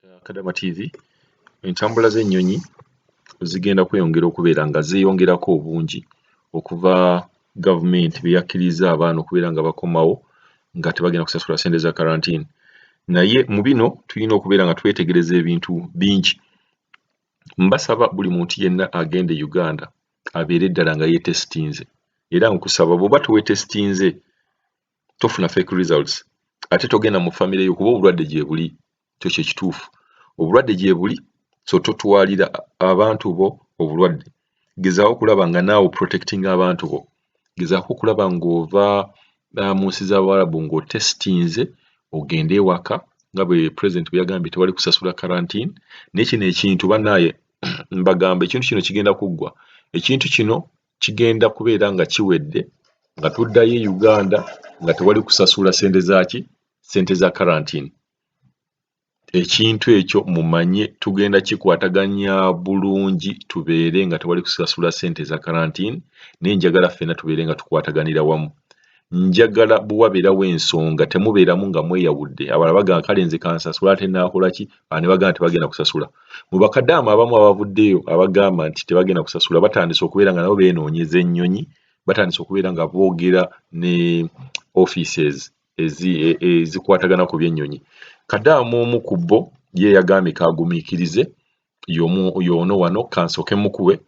Kadama TV, entambula z'ennyonyi zigenda kweyongera okubeera nga zeeyongerako obungi okuva gavumenti bwe yakkirizza abaana okubeera nga bakomawo nga tebagenda kusasula ssente za quarantine. Naye mu bino tulina okubeera nga twetegereza ebintu bingi. Mbasaba buli muntu yenna agenda e Uganda abeere ddala nga yeetesitinze, era nkusaba bw'oba teweetesitinze tofuna fake results, ate togenda mu famire yo kuba obulwadde gyebuli. Kyo kye kituufu, obulwadde gyebuli, so totwalira abantu bo obulwadde. Gezaako okulaba nga naawe oprotectinga abantu bo, gezaako okulaba ng'ova mu nsi z'Abawarabu ng'otesitinze ogende ewaka nga bwe pulezidenti bwe yagambye, tewali kusasula quarantine. Naye kino ekintu bannaaye mbagamba, ekintu kino kigenda kuggwa, ekintu kino kigenda kubeera nga kiwedde nga tuddayo e Uganda nga tewali kusasula ssente zaaki, ssente za quarantine. Ekintu ekyo mumanye tugenda kikwataganya bulungi, tubeere nga tewali kusasula ssente za quarantine. Naye njagala ffenna tubeere nga tukwataganira wamu. Njagala bwe wabeerawo ensonga temubeeramu nga mweyawudde, abalala bagamba kale nze kansasula ate naakola ki, ne bagamba tebagenda kusasula. Mu bakadaama abamu abavuddeyo abagamba nti tebagenda kusasula batandise okubeera nga nabo beenoonyeza ennyonyi, batandise okubeera nga boogera ne offices ezikwatagana ku by'ennyonyi. Kadaama omu ku bo ye yagambye kaagumiikirize y'omu y'ono wano kansooke mukuwe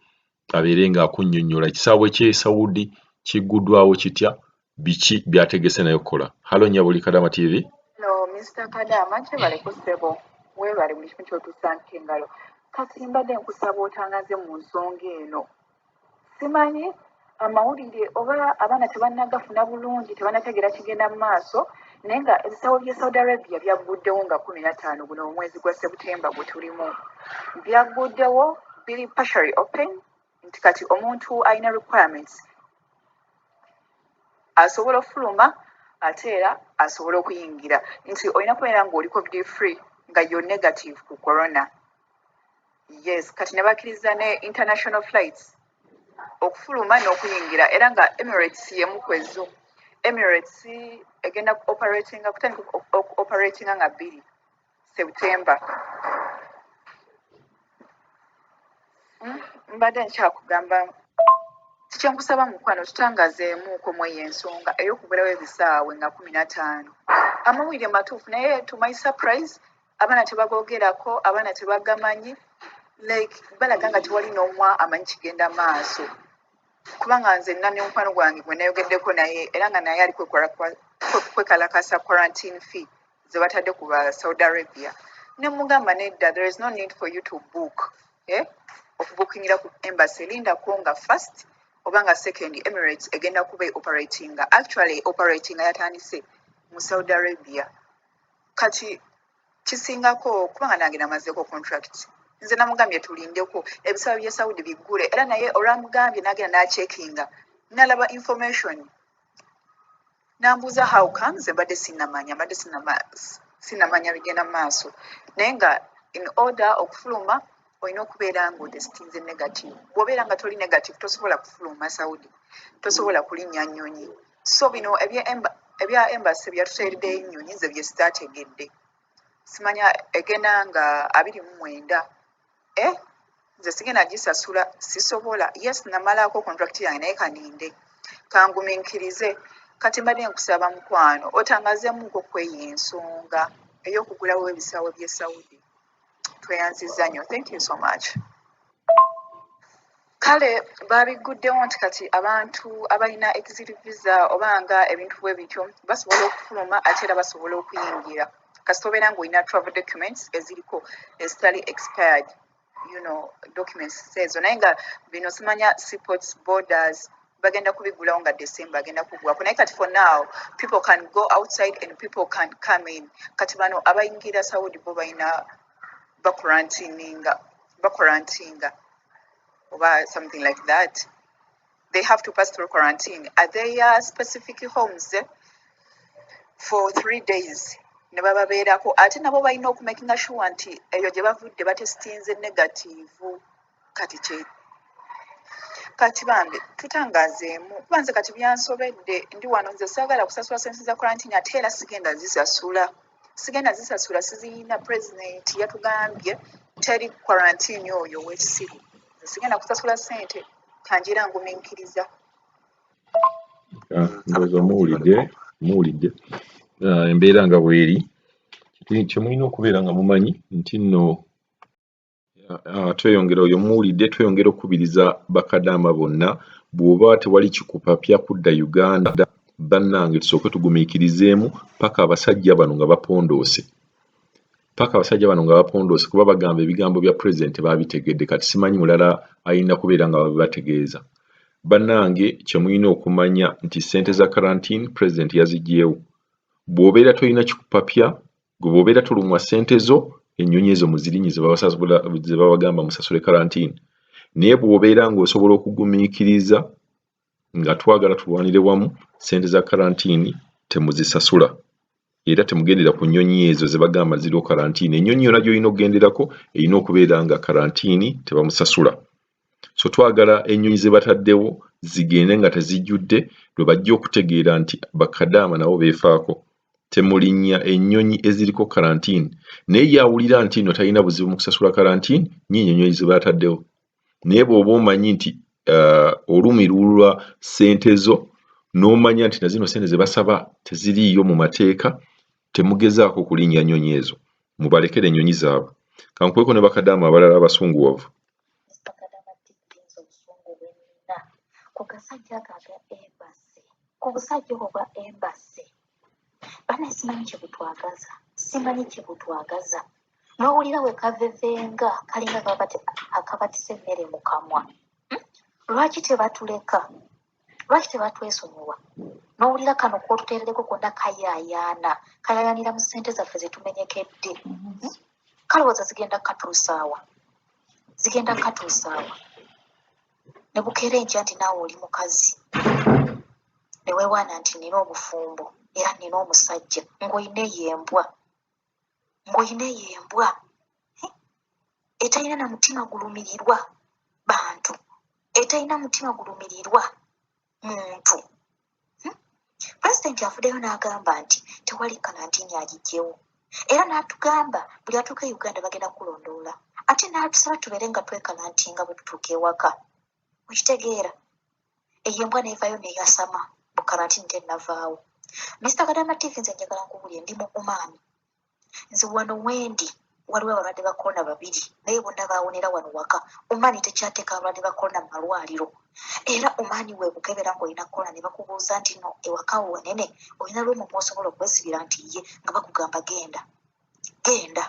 abeere ng'akunnyonnyola ekisaawe ky'e Saudi kigguddwawo kitya, biki by'ategese naye okukola. Hello nnyabo, oli Kadama TV. Hello, Mr. Kadama, kyebaleko ssebo. Weebale buli kimu ky'otussaako engalo. Kati mbadde nkusaba otangaze mu nsonga eno. Simanyi amawulire oba abaana tebannagafuna bulungi, tebannategeera kigenda mu maaso, naye nga ebisaawe by'e Saudi Arabia byagguddewo nga 15 guno omwezi gwa September gwe tulimu. Byagguddewo biri partially open nti kati omuntu alina requirements asobola okufuluma ate era asobola okuyingira, nti olina kubeera ng'oli COVID free, nga you're negative ku corona. Yes, kati ne bakkiriza ne international flights okufuluma n'okuyingira, era nga Emirates y'emu ku ezo. Emirates egenda ku operatinga, kutandika operatinga nga 2 September. Mbadde nkyakugamba kikyenkusaba mukwano tutangazeemuuko mu eyo ensonga ey'okugulawo ebisaawe nga 15. Amawulire matuufu, naye to my surprise abaana tebagoogerako, abaana tebagamanyi, like balaga nga tewali n'omu amanyi kigenda maaso, kubanga nze nna ne mukwano gwange gwe nayogeddeko naye era nga naye ali kwekalakasa quarantine fee ze batadde ku ba Saudi Arabia, ne mugamba nedda, there is no need for you to book, eh? Okubukingira ku embassy, lindako nga first oba nga second Emirates egenda kuba operatinga. Actually operatinga yatandise mu Saudi Arabia. Kati kisingako kubanga nange namazeeko contract, nze namugambye tulindeko ebisaawe bya Saudi biggule, era naye olwamugambye nagenda nacheckinga nalaba information nambuuza how comes mbadde sinnamanya, mbadde sinnamanya bigenda mu maaso. Naye nga in order okufuluma olina okubeera nga otestinze negative. Bw'obeera nga toli negative tosobola kufuluma Saudi, tosobola kulinnya nnyonyi. So bino ebya embassy byatuteereddeyo ennyonyi nze bye sitaategedde, simanya egenda nga 29. Eh, nze sigenda gisasula, sisobola. Yes, namalako contract yange, naye kaninde kangumiikirize. Kati mbadde nkusaba mukwano otangazeemuko kweyo ensonga ey'okugulawo ebisaawe by'e Saudi. Tweyanzizza nnyo, thank you so much. Kale babigguddewo nti kati abantu abalina exit visa oba nga ebintu bwe bityo basobola okufuluma ate era basobola okuyingira, kasita obeera ng'olina travel documents eziriko ezitali expired, documents ezo. Naye nga bino simanya seaports, borders bagenda kubigulawo nga December agenda kugwako, naye kati for now people can go outside and people can come in. Kati bano abayingira Saudi bo balina baquarantininga oba something like that. They have to pass through quarantine at their specific homes for 3 days ne bababeerako, ate nabo balina okumakinga sure nti eyo gye bavudde batestinze negative. Kati kye kati bambi tutangaazeemu, kuba nze kati byansobedde, ndi wano nze saagala kusasula sente za quarantine ate era sigenda zisasula. Sigenda zisasula, siziyina. President yatugambye teri quarantine. Oyo wekisiru, nze sigenda kusasula ssente, kanjira ngumiikiriza. Ah, ndowooza muwulidde embeera nga bweri. Kye mulina okubeera nga mumanyi nti nno tweyongera, oyo muwulidde, tweyongera okukubiriza bakadaama bonna, bw'oba tewali kikupapya kudda Uganda, bannange tusooke tugumiikirizeemu paka abasajja bano nga bapondoose, paka abasajja bano nga bapondoose, kuba bagamba ebigambo bya pulezidenti tebabitegedde. Kati simanyi mulala alina kubeera nga babibategeeza. Bannange, kye mulina okumanya nti ssente za quarantine pulezidenti yaziggyeewo. Bw'obeera tolina kikupapya, gwe bw'obeera tolumwa ssente zo, ennyonyi ezo muzirinye ze babagamba musasule quarantine. Naye bw'obeera ng'osobola okugumiikiriza, nga twagala tulwanire wamu, ssente za quarantine temuzisasula era temugendera ku nnyonyi ezo ze bagamba ziriwo quarantine. Ennyonyi yonna gy'olina okugenderako erina okubeera nga quarantine tebamusasula. So twagala ennyonyi ze bataddewo zigende nga tezijjudde, lwe bajja okutegeera nti bakadaama nabo beefaako. Temulinnya ennyonyi eziriko quarantine. Naye ye awulira nti nno talina buzibu mu kusasula quarantine, nnyinnya ennyonyi ze bataddewo. Naye bw'oba omanyi nti olumirirwa ssente zo, n'omanya nti na zino ssente ze basaba teziriiyo mu mateeka, temugezaako kulinnya nnyonyi ezo, mubalekere ennyonyi zaabwe. Kankuweko ne bakadaama abalala abasunguwavu. Mr. Kadama TV, nze obusungu bwe nnina ku gasajja ago aga embassy, ku busajja obwo bwa embassy, bannaye simanyi kye butwagaza, simanyi kye butwagaza. N'owulira we kavevenga kalinga akabatisa emmere mu kamwa. Hmm? Lwaki tebatuleka? Lwaki tebatwesonyiwa? N'owulira kano k'otuteerereko konna kayaayaana, kayaayaanira mu ssente zaffe ze tumenyekedde. Hmm? Kalowooza zigenda kukatuusaawa, zigenda kukatuusaawa. Ne bukeera enkya nti naawe oli mukazi, ne weewaana nti nnina obufumbo era nnina omusajja, ng'olina eyo embwa, ng'olina eyo embwa etalina na mutima gulumirirwa bantu, etalina mutima gulumirirwa muntu. Hmm? Pulezidenti avuddeyo n'agamba nti tewali kalantiini, agiggyewo, era n'atugamba buli atuuka e Uganda bagenda kulondoola, ate n'atusaba tubeere nga twekalantinga bwe tutuuka ewaka. Okitegeera? Eyo embwa neevaayo neyasama bu kalantiini tennavaawo. Mr Kadama TV, nze njagala nkubulye, ndi mu Oman. Nze wano wendi waliwo abalwadde ba corona babiri, naye bonna bawonera wano waka. Oman tekyateeka abalwadde ba corona mu malwaliro, era Oman weekukebera ng'olina corona ne bakubuuza nti no ewaka wo wanene, olina room mw'osobola okwesibira, nti ye, nga bakugamba genda, genda.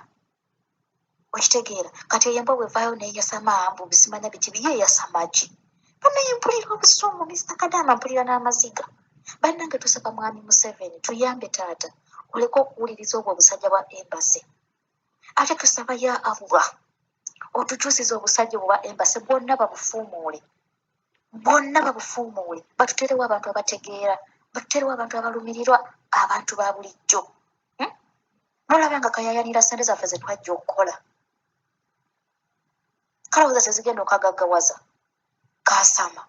Okitegeera? Kati eyo embwa bwevaayo neyasama mbu bisimanya biki, ye eyasama ki? Banaye mpulira obusungu, Mr Kadama, mpulira n'amaziga. Bannange, tusaba mwami Museveni tuyambe, taata, oleke okuwuliriza obwo obusajja bwa embassy. Ate tusaba ya Allah otukyusiza obusajja obwo bwa embassy bwonna babufuumuule, bwonna babufuumuule, batuteerewo abantu abategeera, batuteerewo abantu abalumirirwa abantu ba bulijjo. Hmm? Nolaba nga kayayanira sente zaffe ze twajja okukola, kalowooza tezigenda okagaggawaza. Kasama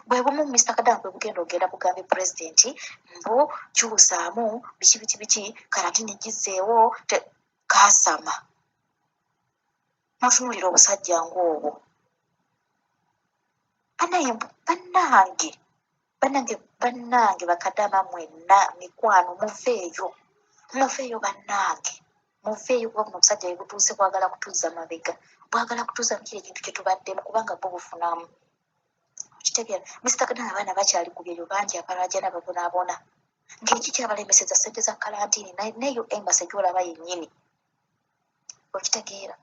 bwe bumu, Mr Kadama, bwe bugenda ogenda bugambye pulezidenti mbu kyusaamu biki biki biki, karantini gizeewo. Kasama notunuulira obusajja ng'obwo. Banaye, bannange, bannange, bannange, bakadama mwenna mikwano, muveeyo, muveeyo, bannange, muveeyo, kuba buno obusajja bwe butuuse bwagala kutuzza mabega, bwagala kutuzza mukiri ekintu kye tubaddemu, kubanga bo bufunamu. Okitegeera, Mr Kadama? Abaana bakyali ku byeyo bangi abalajana babonaabona ng'ekikyabalemeseza ssente za kalantiini neyo embassy gy'olaba yennyini. Okitegeera?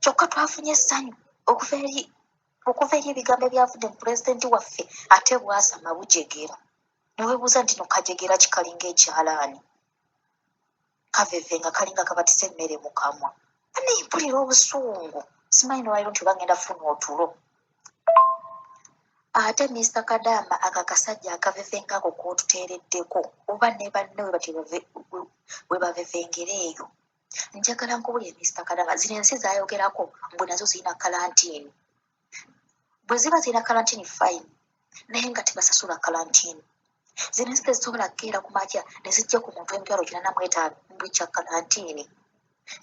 Kyokka twafunye essanyu okuva eri ebigambo ebyavudde mu pulezidenti waffe. Ate bwasama bujegera, neweebuuza nti no kajegera kikalinga ekyalaani, kaveve nga kalinga kabatisa emmere mu kamwa. Banaye mpulira obusungu, simanyi nolwaliro nti oba ngenda funa otulo. Ate Mr Kadamba, ako akasajja akaveve ngaako k'otuteereddeko oba ne banne we bati we bavevengera eyo, njagala nkubulire, Mr Kadamba, zino ensi zayogerako mbu nazo zirina kalantiini. Bwe ziba zirina kalantiini, fine, naye nga tebasasula kalantiini. Zino ensi tezisobola kukeera ku makya ne zijja ku muntu 805,000 mbu kya kalantiini.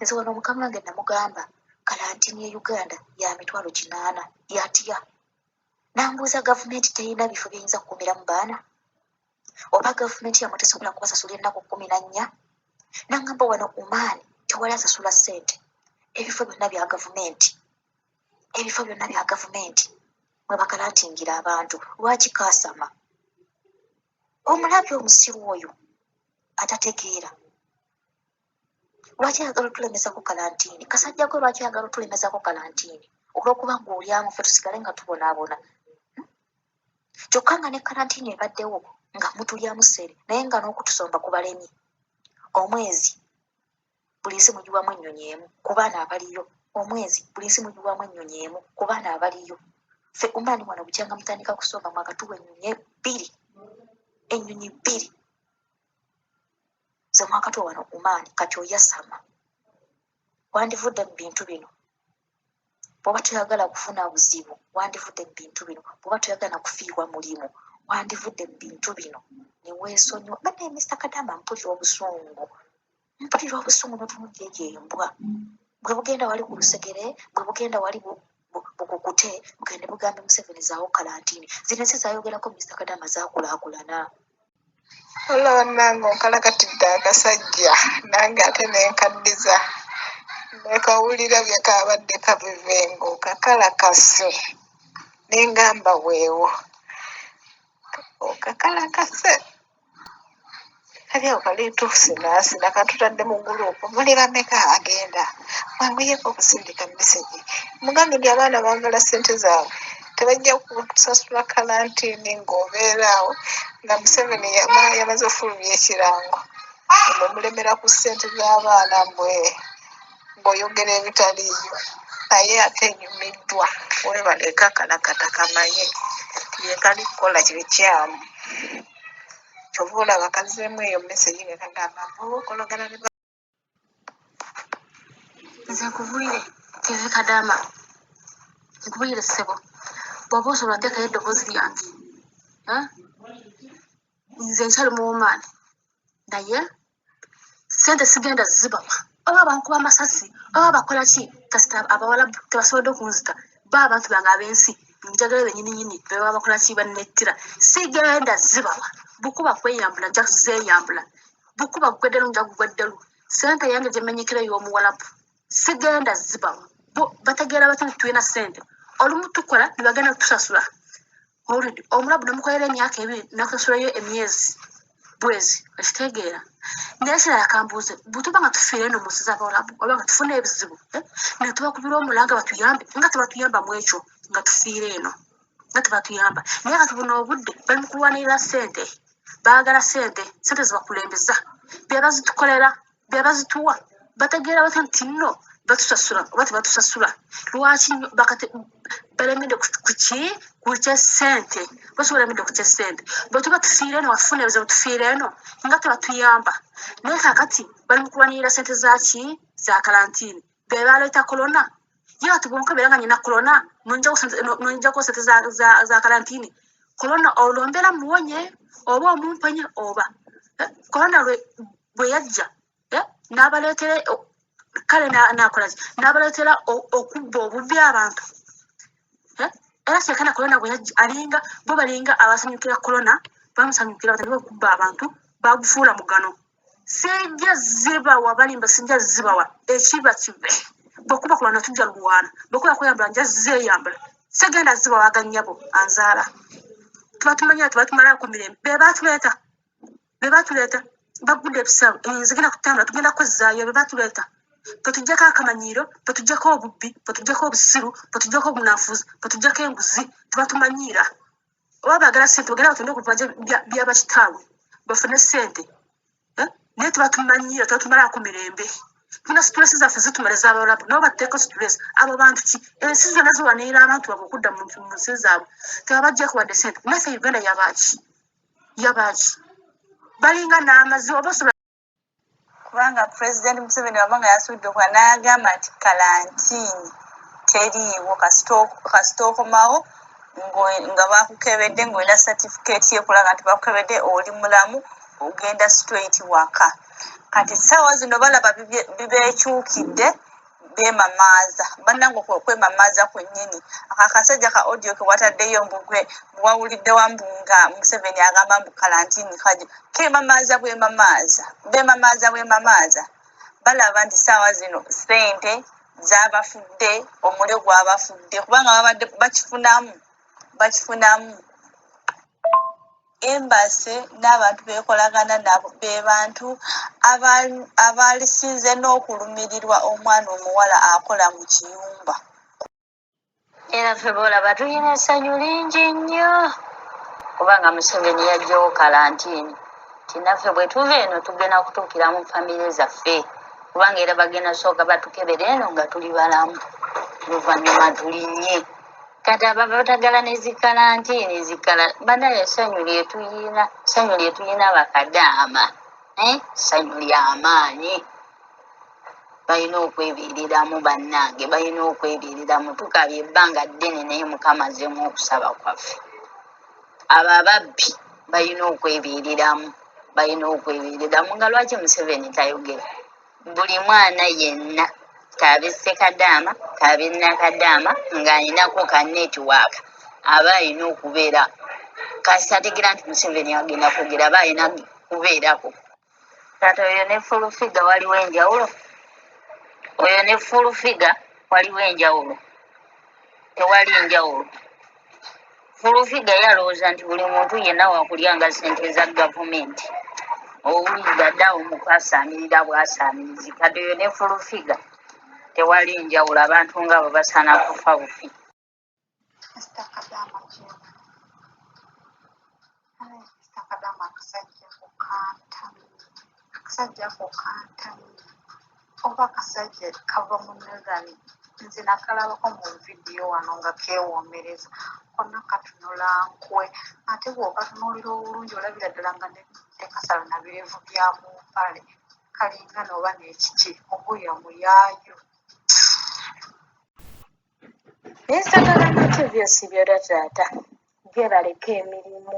Nze wano mukama wange namugamba kalantiini ye Uganda ya 800,000, yatya nambuuza gavumenti terina bifo byeyinza kukuumiramu baana, oba gavumenti yammwe tesobola kubasasula ennaku 14? Nangamba wano Oman tewali asasula ssente, ebifo byonna bya gavumenti, ebifo byonna bya gavumenti mwe bakalantingira abantu. Lwaki kaasama omulabi omusiru oyo atategeera? Lwaki ayagala otulemezako kalantiini? Kasajja gwe, lwaki ayagala otulemezako kalantiini? Olwokuba gwe olyamu, ffe tusigale nga tubonaabona. Kyokka nga ne kalantiini ebaddewo nga mutulyamu ssente, naye nga n'okutusomba kubalemye. Omwezi buli nsi mugiwamu ennyonyi emu ku baana abaliyo, omwezi buli nsi mugiwamu ennyonyi emu ku baana abaliyo. Ffe Oman wano bukyanga mutandika kusomba mwakatuwa ennyonyi bbiri, ennyonyi bbiri ze mwakatuwa wano Oman. Kati oyasama, wandivudde mu bintu bino bw'oba toyagala kufuna buzibu, wandivudde mu bintu bino bw'oba toyagala kufiirwa mulimu, wandivudde mu bintu bino ne weesonyiwa. Bannaye Mr Kadama, mpulira obusungu, mpulira obusungu n'otunudde egyo embwa bwe bugenda wali ku lusegere, bwe bugenda wali bukukute bugende bugambe Museveni zaawo kalantiini. Zino ensi zayogerako Mr Kadama zaakulaakulana. Wabula bannange onkalakatidde akasajja nange ate nenkaddiza nekawulira bye kabadde kabivenga okakalakase nengamba weewo okakalakase kali awo kali tusinaasina katutadde mu guruupu muli bameka agenda mwanguyeko okusindika mesegi mugambe nti abaana baagala ssente zaabwe tebajja kusasula kalantiini ng'obeera awo nga Museveni yamaze okufulumya ekirango mwe mulemera ku ssente z'abaana mwe ng'oyogera ebitaliiyo naye ate enyumiddwa webale kakalakata kamanye yekali kukola kibikyamu kyova olaba kazzeemu eyo mesegi nga kagamba mbu okolagana ne Nze nkubulire TV Kadama, nkubulire ssebo, bw'oba osobola teekayo eddoboozi lyange. Eh? Nze nkyali mu Oman, naye ssente sigenda zibawa, oba bankuba amasasi oba bakola ki, kasita abawalabu tebasobodde okunzita, bo abantu bange ab'ensi njagala bennyininyini be baba bakola ki, bannettira. Sigenda zibawa. Bukuba kweyambula nja zeeyambula, bukuba gweddelu nja kugweddelu. Ssente yange gye mmenyekera ey'omuwalabu sigenda zibawa. Bo bategeera batya nti tulina ssente? Olumu tukola ne bagenda kutusasula already, omulabu nemukolera emyaka 2 nakusasulayo emyezi bwezi, okitegeera? Naye kirala kambuuze, bwe tuba nga tufiira eno mu nsi z'abawalabu oba nga tufuna ebizibu, eh, ne tubakubira omulanga batuyambe, nga tebatuyamba mu ekyo, nga tufiira eno nga tebatuyamba. Naye kati buno obudde bali mu kulwanirira ssente, baagala ssente, ssente zibakulembeza, bye bazitukolera, bye bazituwa. Bategeera batya nti nno batusasula oba tebatusasula? Lwaki nnyo bakati balemedde ku ki, ku kyessente? Lwaki balemedde ku kyessente? Bwe tuba tufiira eno, wafuna ebizibu tufiira eno nga tebatuyamba. Naye kakati bali mu kulwanirira ssente zaki, za kalantiini, be baleeta korona. Ye kati bwonkebera nga nyina korona, nonjako ssente za kalantiini, korona olwo mbeera muwonye oba omumponye oba korona bwe yajja, n'abaleetera kale nakola ki, n'abaleetera okubba obubbi abantu, era kyekana korona bwe yajja alinga bo balinga abasanyukira korona, bamusanyukira batandika okubba abantu, bagufuula mugano. Sijja zibawa, balimba, sijja zibawa. Ekiba kibe, bwekuba kulwana tujja lwana, bwekuba kweyambula nja zeeyambula, segenda zibawa. Aganyabo anzaala tuba tumanyira, tuba tumalako mirembe. Be batuleeta, be batuleeta, bagudde ebisawo, zigenda kutambula, tugenda kwezzaayo. Be batuleeta, bwetujjako akamanyiiro, bwetujjako obubbi, bwetujjako obusiru, bwetujjako obunafuzi, bwetujjako enguzi, tuba tumanyiira. Oba baagala ssente bagenda batonde okubanja byabakitaabwe bafune ssente, eh? Naye tuba tumanyiira, tuba tumalako mirembe. Tuna stress zaffe zitumala ez'abawalabu, nabo bateeka stress. Abo bantu ki? Ensi zonna ziwanirira abantu baabwe okudda mu nsi zaabwe, tebabajjako wadde ssente. Naffe Uganda yabaaki, yabaaki? Balinga n'amazzi oba osobola Kubanga Pulezidenti Museveni waba nga yasudde okuba n'agamba nti kalantiini teriiwo, kasita okomawo. Nga bakukebedde, ng'olina certificate ekulaga nti bakukebedde oli mulamu, ogenda straight waka. Kati ssaawa zino balaba bibeekyukidde, beemamaaza. Bannange, okwo okwemamaaza kwennyini. Ako akasajja ka audio ke wataddeyo, mbu gwe wawulidde wa, mbu nga Museveni agamba mbu kalantini kajo, keemamaaza bwemamaaza, beemamaaza bwemamaaza. Balaba nti ssaawa zino ssente zabafudde, omulyo gwabafudde, kubanga babadde bakifunamu, bakifunamu. Embassy n'abantu beekolagana nabo be bantu abalisinze n'okulumirirwa omwana omuwala akola mu kiyumba. Era ffe bolaba tulina essanyu lingi nnyo kubanga Museveni yaggyewo kalantiini, nti naffe bwe tuva eno tugenda kutuukira mu famire zaffe, kubanga era bagenda sooka batukebera eno nga tuli balamu, oluvannyuma tulinnye. Kati abo abatagala ne zikalantiini zikala banaye, essanyu lyetuyina, essanyu lyetuyina bakadaama, eh? Essanyu lyamaanyi. Balina okwebeereramu bannange, balina okwebeereramu. Tukabye ebbanga ddene, naye Mukama azzeemu okusaba kwaffe. Abo ababbi balina okwebeereramu, balina okwebeereramu. Nga lwaki Museveni tayogera? Buli mwana yenna, kaabe Ssekadaama, kaabe Nakadaama, ng'alinako ka network, aba alina okubeera, kasita ategeera nti Museveni agenda kwogera, aba alina kubeerako. Kati oyo ne full figure waliwo enjawulo? Oyo ne full figure waliwo enjawulo? Tewali njawulo. Full figure yalowooza nti buli muntu yenna wakulyanga ssente za gavumenti, owulidde adde awo mu kwasaamirira bwasaamirizi. Kati oyo ne full figure tewali njawulo. Abantu ngaabo basaana kufa bufi. Mr. Kadama Jim. Mr. Kadama, akasajja ako kantamye, akasajja ako kantamye. Oba akasajja kava mu Northern, nze nakalabako mu vidiyo wano nga keewoomereza, konna katunula nkwe, ate bw'okatunuulira obulungi olabira ddala nga tekasala na birevu bya mu mpale, kalinga n'oba n'ekiki oguya muyaayu. Instagram TV esibyera taata, gyebaleka emirimu,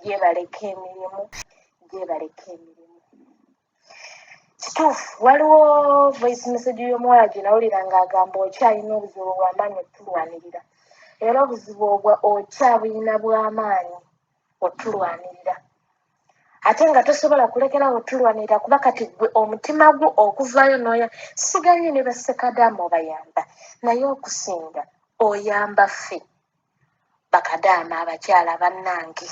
gyebaleka emirimu, gyebaleka emirimu. Kituufu, waliwo voice message y'omuwala gye nawulira ng'agamba okyalina obuzibu bw'amaanyi otulwanirira, era obuzibu obwo okyabulina bw'amaanyi otulwanirira, ate nga tosobola kulekerawo otulwanirira, kuba kati gwe omutima gwo okuvaayo n'oya siganye ne bassekadaama obayamba, naye okusinga oyamba ffe bakadaama abakyala bannange.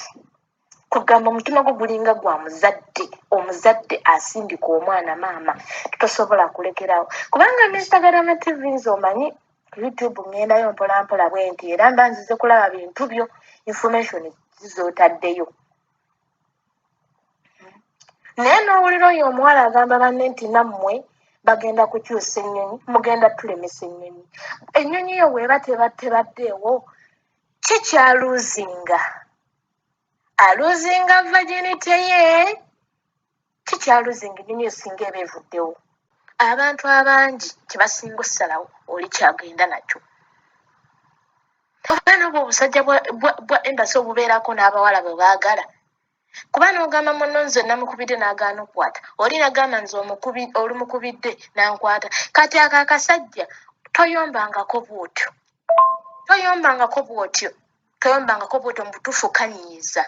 Kugamba omutima gwo gulinga gwa muzadde, omuzadde asindika omwana, maama tosobola kulekerawo, kubanga Mr Kadama TV, nze omanyi YouTube ŋŋendayo mpolampola bwe nti, era mba nzize kulaba bintu byo, information ziz'otaddeyo, naye n'owulira oyo omuwala agamba banne nti nammwe bagenda kukyusa ennyonyi, mugenda tulemesa ennyonyi. Ennyonyi yo bw'eba tebaddeewo, kikyaluuzinga aluuzinga virginity ye, kikyaluuzinga ennyonyi yo singa eba evuddewo. Abantu abangi kyebasinga ossalawo oli kyagenda nakyo, oba nobwo obusajja bwa embassy obubeerako n'abawala bwe baagala, kuba n'ogamba munno nze namukubidde n'agaana okukwata, oli nagamba nze olumukubidde nankwata. Kati ako akasajja toyombangako bwotyo, toyombangako bwotyo, toyombangako bwotyo. Mu butuufu kanyiiza,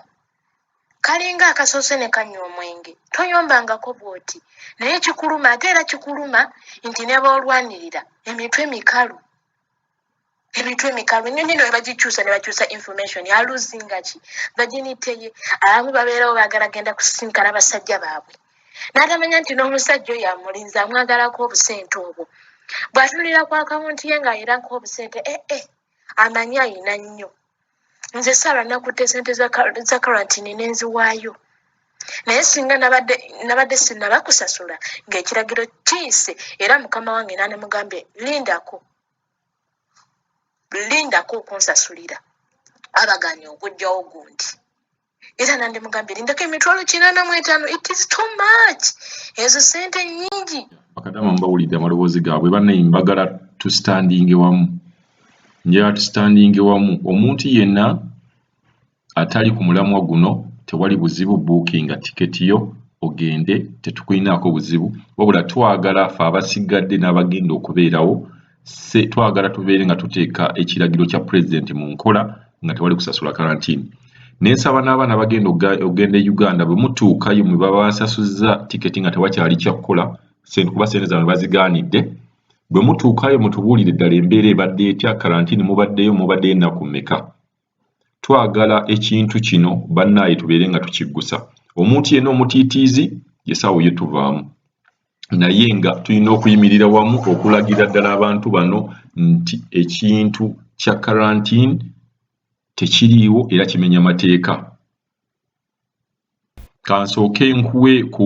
kalinga akasoose ne kanywa omwenge. Toyombangako bwoti, naye kikuluma, ate era kikuluma nti ne boolwanirira emitwe mikalu, emitwe emikalu. Ennyonyi eno webagikyusa ne bakyusa information, aluzinga ki virginity ye. Abamu babeerawo baagala genda kusisinkana basajja baabwe, n'atamanya nti n'omusajja oyo amulinze amwagalako obusente obwo. Bw'atunulira ku akawunti ye ng'ayerako obusente, ee eh, eh, amanyi ayina nnyo. Nze Saara nakutte sente za karantini nenziwaayo, naye singa nabadde nabadde sinaba kusasula ng'ekiragiro kiyise, era mukama wange nanemugambye lindako, lindako okunsasulira, abaganye okugjawo gundi, era nandimugambye lindako 805,000. It is too much, ezo sente nyingi. Bakadama mbawulidde amaloboozi gaabwe. Bannaye, mbagala tustandinge wamu. Njagala tusitandinge wamu. Omuntu yenna atali ku mulamwa guno, tewali buzibu, bookinga tiketi yo ogende, tetukulinaako buzibu. Wabula twagala ffe abasigadde n'abagenda okubeerawo, twagala tubeere nga tuteeka ekiragiro kya pulezidenti mu nkola nga tewali kusasula karantini. Nensaba n'abaana bagenda okugenda e Uganda, bwe mutuukayo mwe baba basasuzza tiketi nga tewakyali kyakkola kuba sente zammwe bazigaanidde, bwe mutuukayo mutubuulire ddala embeera ebadde etya, karantini mubaddeyo mubaddeyo ennaku mmeka. Twagala ekintu kino bannaaye tubeere nga tukiggusa. Omuntu yenna omutiitiizi yesaawo ye tuvaamu, naye nga tulina okuyimirira wamu okulagira ddala abantu bano nti ekintu kya karantini tekiriiwo era kimenya mateeka. Kansooke nkuwe ku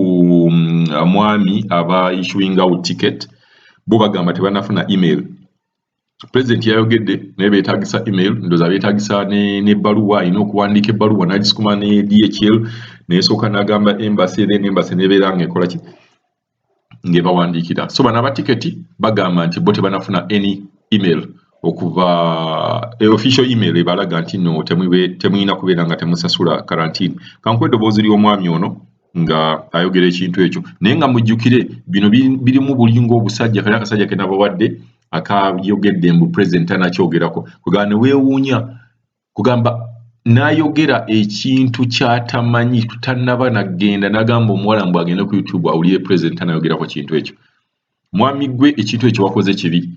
mwami aba issuing out ticket. Bo bagamba tebannafuna email. President yayogedde naye beetagisa email, ndowooza beetagisa n'ebbaluwa, alina okuwandiika ebbaluwa n'agisukuma ne DHL neyesooka n'agamba embassy, then embassy nebeera ng'ekola ki, ng'ebawandiikira. So bano aba tiketi bagamba nti bo tebanafuna any email okuva official email ebalaga nti no temulina kubeera nga temusasula karantini. Kankuwa eddoboozi ly'omwami ono nga ayogera ekintu ekyo, naye nga mujjukire bino birimu bulinga obusajja kali akasajja ke nabawadde akayogedde mbu president tanakyogerako, kugamba ne weewuunya kugamba n'ayogera ekintu ky'atamanyi, tannaba nagenda n'agamba omuwala mbu agende ku YouTube awulire president tanayogerako kintu ekyo. Mwami gwe, ekintu ekyo wakoze kibi,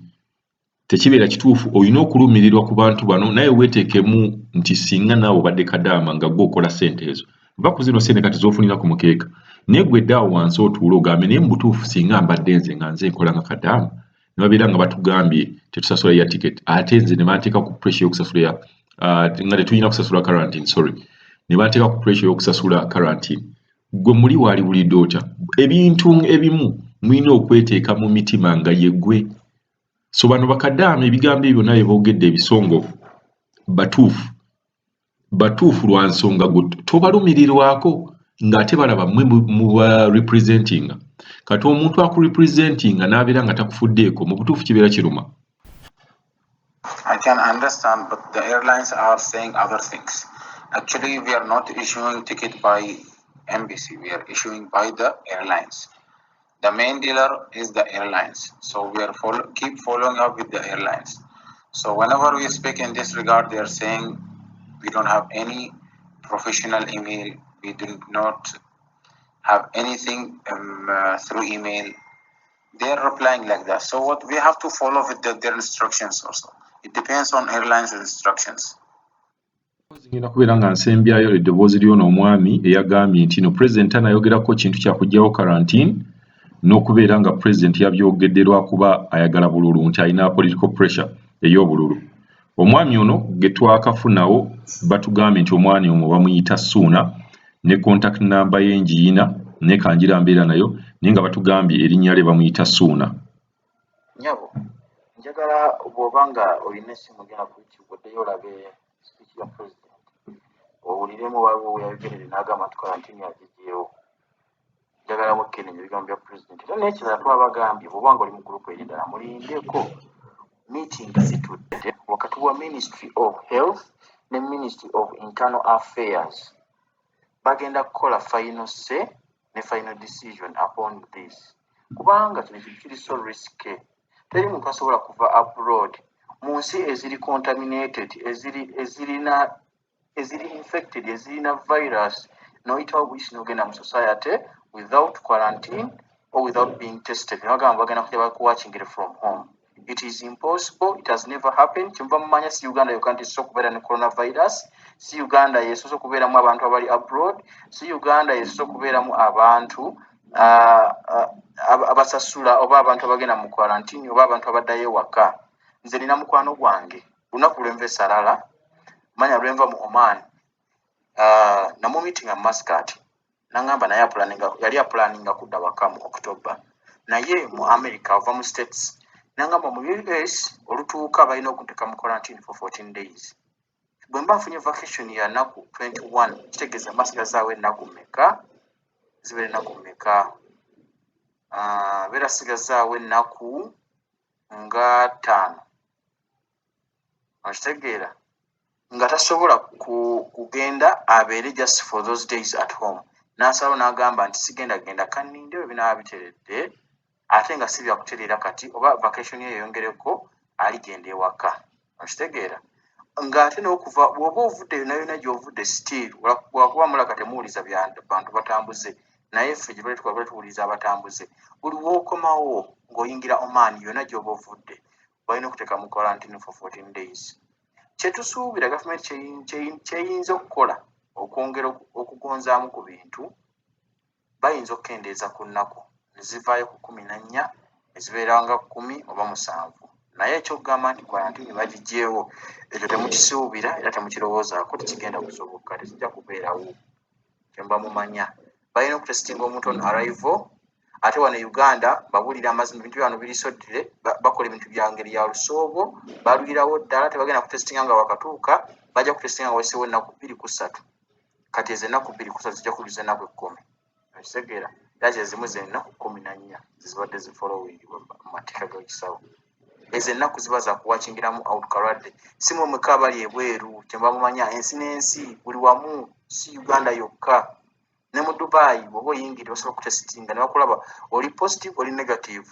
tekibeera kituufu. Olina okulumirirwa ku bantu bano, naye weeteekemu nti singa naawe obadde kadaama nga gwe okola ssente ezo, va ku zino ssente kati z'ofunira ku mukeeka, naye gwe ddaawo wansi otuule ogambe, naye mu butuufu singa mbadde nze nga nze nkola nga kadaama, ne babeera nga batugambye tetusasula ya ticket, ate nze ne banteeka ku pressure y'okusasula ya nga tetulina kusasula quarantine, sorry, ne banteeka ku pressure y'okusasula quarantine, gwe muli waaliwulidde otya? Ebintu ebimu mulina okweteeka mu mitima nga yeggwe. So bano bakadaama ebigambo ebyo byonna bye boogedde ebisongovu, batuufu, batuufu lwa nsonga gwe tobalumirirwako ng'ate balaba mmwe muba representinga. Kati omuntu akurepresentinga n'abeera nga takufuddeeko, mu butuufu kibeera kiruma. I can understand, but the airlines are saying other things. Actually, we are not issuing ticket by embassy. We are issuing by the airlines. The main dealer is the airlines. So we are keep following up with the airlines. So whenever we speak in this regard, they are saying we don't have any professional email. We do not have anything through email. They are replying like that. So what we have to follow with their instructions also. It depends on airlines instructions. Ngenda kubeera nga nsembyayo eddoboozi ly'ono omwami eyagambye nti no president anayogerako kintu kya kuggyawo quarantine n'okubeera nga president yabyogedde lwakuba ayagala bululu, nti alina political pressure ey'obululu. Omwami ono ge twakafunawo batugambye nti omwami omwo bamuyita Suuna, ne contact number ye ngiyina naye kanjira mbeera nayo, naye nga batugambye erinnya lye bamuyita Suuna. Nyabo, njagala bw'oba nga olina essimu, genda ku YouTube oddeyo olabe speech ya president, owuliremu waliwo weyayogerere n'agamba nti quarantine agiggyewo. Njagala mukkenenya ebigambo bya president. Era n'ekirala, twabagambye bw'oba nga oli mu group eri endala, mulindeko meeting zitudde wakati wa Ministry of Health ne Ministry of Internal Affairs, bagenda kukola final say ne final decision upon this, kubanga kino kintu kiri so risky. Teri muntu asobola kuva abroad mu nsi eziri contaminated, eziri ezirina eziri infected, ezirina virus, n'oyitawo buyisi n'ogenda mu society without quarantine or without being tested. Nebagamba bagenda kujja bakuwatchingire from home. It is impossible. It has never happened. Kyemuva mumanya, si Uganda yokka nti esoose okubeera ne coronavirus, si Uganda yesoose okubeeramu abantu abali abroad, si Uganda yesoose okubeeramu abantu abasasula oba abantu abagenda mu quarantine oba abantu abaddayo ewaka. Nze nina mukwano gwange, lunaku lwenva esalala manya lwenva mu Oman, namumeetinga mu Muscat, nangamba naye yali apulaninga kudda waka mu October, naye mu America ova mu States, nangamba mu US olutuuka balina okunteka mu quarantine for 14 days. Bwe mba nfunye vacation ya nnaku 21, kitegeeza mbasigazaawo ennaku mmeka? Zibeera ennaku mmeka? Beera sigazaawo ennaku nga 5. Okitegeera? Nga tasobola kugenda abeere just for those days at home, n'asalawo n'agamba nti sigenda genda, kanninde bwe binaaba biteredde, ate nga si byakutereera kati, oba vacation ye yeyongereko, aligenda ewaka. Okitegeera? Ng'ate n'okuva bw'oba ovudde yonna yonna gy'ovudde, still lwakuba mulaka temuwuliza bya bantu batambuze, naye ffe gye twali tukola tuwuliriza abatambuze. Buli w'okomawo ng'oyingira Oman, yonna gy'oba ovudde, balina okuteeka mu quarantine for 14 days. Kye tusuubira gavumenti kyeyinza okukola okwongera okugonzaamu ku bintu, bayinza okukendeeza ku nnaku ne zivaayo ku 14 ne zibeera nga 10 oba 7. Naye ekyokugamba nti quarantine bagiggyeewo, ekyo temukisuubira era temukirowoozaako, tekigenda kusoboka, tekijja kubeerawo. Kyemuba mumanya, balina okutesitinga omuntu on arrival. Ate wano e Uganda, babuulira amazima, ebintu byano biri soddire, bakola ebintu bya ngeri ya lusoobo, balwirawo ddala. Tebagenda kutesitinga nga wakatuuka, bajja kutesitinga nga wayiseewo ennaku 2 ku 3. Kati ezo ennaku 2 ku 3 zijja kujjuza ennaku 10. Okitegeera? Era kyezimu ze ennaku 14 zibadde zifolowingibwa mu mateeka g'ekisawo. Ezo ennaku ziba za kuwakingiramu out kalwadde. Si mwe mwekka abali ebweru, kyemuba mumanya, ensi n'ensi buli wamu, si Uganda yokka. Ne mu Dubai bw'oba oyingidde, basobola okutesitinga ne bakulaba oli positive, oli negative.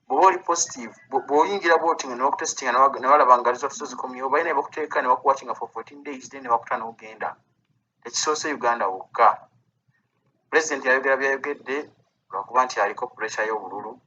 Bw'oba oli positive, bw'oyingira bw'oti nga ne bakutesitinga ne balaba nga results zo zikomyewo, balina ne bakuteeka ne bakuwakinga for 14 days, then ne bakuta n'ogenda. Tekisoose Uganda wokka. Pulezidenti yayogera byayogedde lwakuba nti aliko pressure y'obululu.